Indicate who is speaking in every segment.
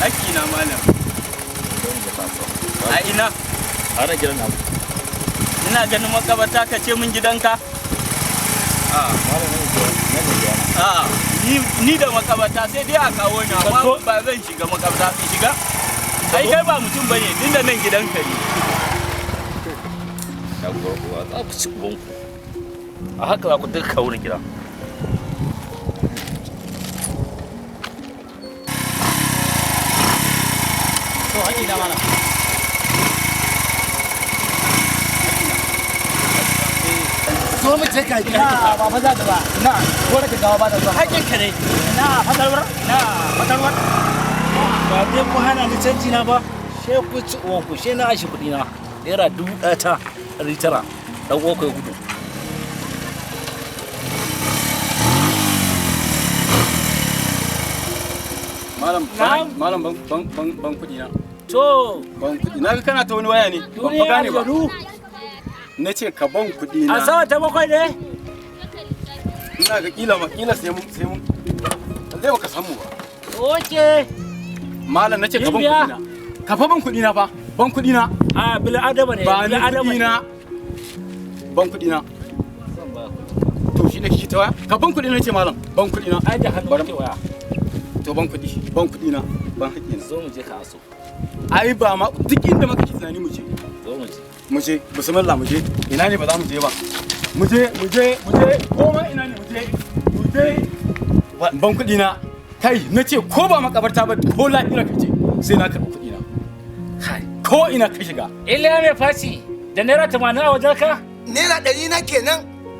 Speaker 1: Haƙƙi na, malam. A ina?
Speaker 2: A nan gidan namu.
Speaker 1: Ina ganin makabarta ka ce min gidanka?
Speaker 2: A malam, nan ne, nan ne gidana.
Speaker 1: A'a, ni da makabarta sai dai a kawo ni, amma ba zan shiga makabarta in shiga. Ai kai ba mutum bane, tunda nan gidanka ne.
Speaker 2: Ya uwa za ku ci ubanku. A haka za ku duka kawo ni gida.
Speaker 3: To, haƙi na, malam.
Speaker 4: Zo mu je ka
Speaker 3: Na ba fa za ta ba.
Speaker 4: Na ko da gawa ba ta zuwa.
Speaker 3: Haƙin ka ne. Na fatalwar, na fatalwar.
Speaker 2: Ba dai ku hana ni canji na ba, she ku ci uwanku, she na ashi kuɗi na. ₦1,900. Dan uwanku ya gudu.
Speaker 1: Malam, malam, ban ban ban ban kuɗi na.
Speaker 2: To,
Speaker 1: Ban kuɗi. Na ga kana ta wani waya ne. Ban fa gane ba. Na ce ka ban kuɗi na.
Speaker 2: A sama ta bakwai ne?
Speaker 1: Ina ga kila ma kila sai mun. Zai baka samu ba.
Speaker 2: Oke.
Speaker 1: Malam, na ce ka ban
Speaker 2: Gimbiya.
Speaker 1: kuɗi na. Ka fa ban kuɗi na fa. Ban kuɗi na.
Speaker 2: A bil adama ne,
Speaker 1: Ba ni
Speaker 2: bil adama
Speaker 1: kuɗi
Speaker 2: ne.
Speaker 1: na. Ban kuɗi na. To, shi ne kike ta waya? Ka ban kuɗi na ce, malam. Ban kuɗi na.
Speaker 2: Ai da hannu
Speaker 1: Bari-
Speaker 2: kake waya.
Speaker 1: To, ban kuɗi. Ban kuɗi na. Ban haƙƙi na.
Speaker 2: Zo mu je ka aso.
Speaker 1: Ai ba ma duk inda muka ki tunani mu je.
Speaker 2: Zo mu je.
Speaker 1: Mu je, bismillah, mu je. Ina ne ba za mu je ba? Mu je, mu je, mu je. Ko ma ina ne mu je. Mu je. Ban kuɗi na. Kai, na ce ko ba makabarta ba, ko lahira ka ce sai na karɓi kuɗi na.
Speaker 2: Kai.
Speaker 1: Ko ina ka shiga.
Speaker 2: Iliya mai faci da ₦80 a wajen ka?
Speaker 4: ₦100 na kenan,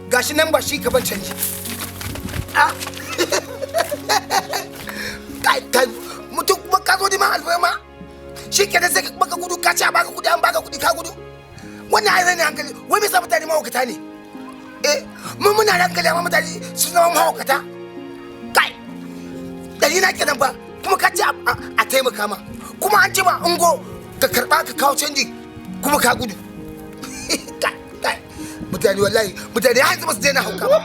Speaker 4: gashi nan, ba shi ka ban canji. Ah. Kai, kai, mutum kuma ka zo neman alfarma, shi kenan sai ka baka gudu, ka ce a baka kuɗi, an baka kuɗi ka gudu. Wannan ai rainin hankali. Wai me yasa mutane mahaukata ne? Eh, mun muna da hankali amma mutane sun zama mahaukata. Kai, 100 na kenan ba, kuma ka ce a taimaka ma, kuma an ce ma ungo ka karɓa ka kawo canji, kuma ka gudu. Kai, kai, mutane, wallahi mutane har yanzu ba su daina hauka ba.